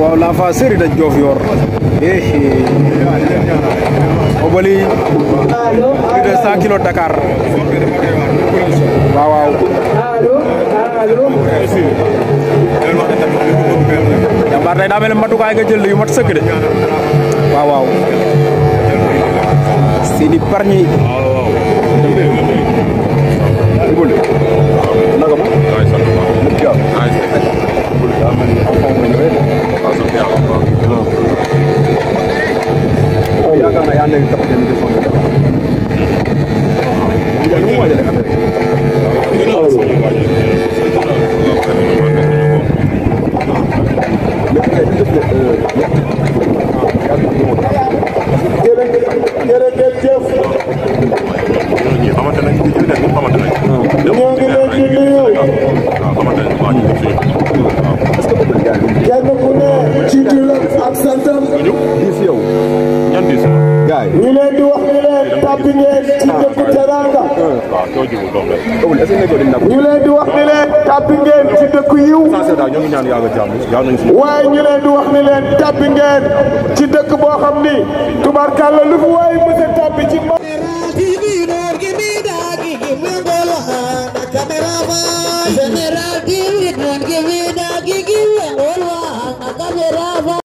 waaw la fa série de Diofior Obali plus de 100 kilos Dakar waaw Jambar day daa mel matukaay nga jël yu mat sëkk de waaw Sidi Bargny ñu leen di wax ni leen tàbbi ngeen ci dëkku teranga ñu leen di wax ni leen tàbbi ngeen ci dëkku yiw waaye ñu leen di wax ni leen tàbbi ngeen ci dëkk boo xam ni tubarkalla lu fi waaye mësa tàbbi ci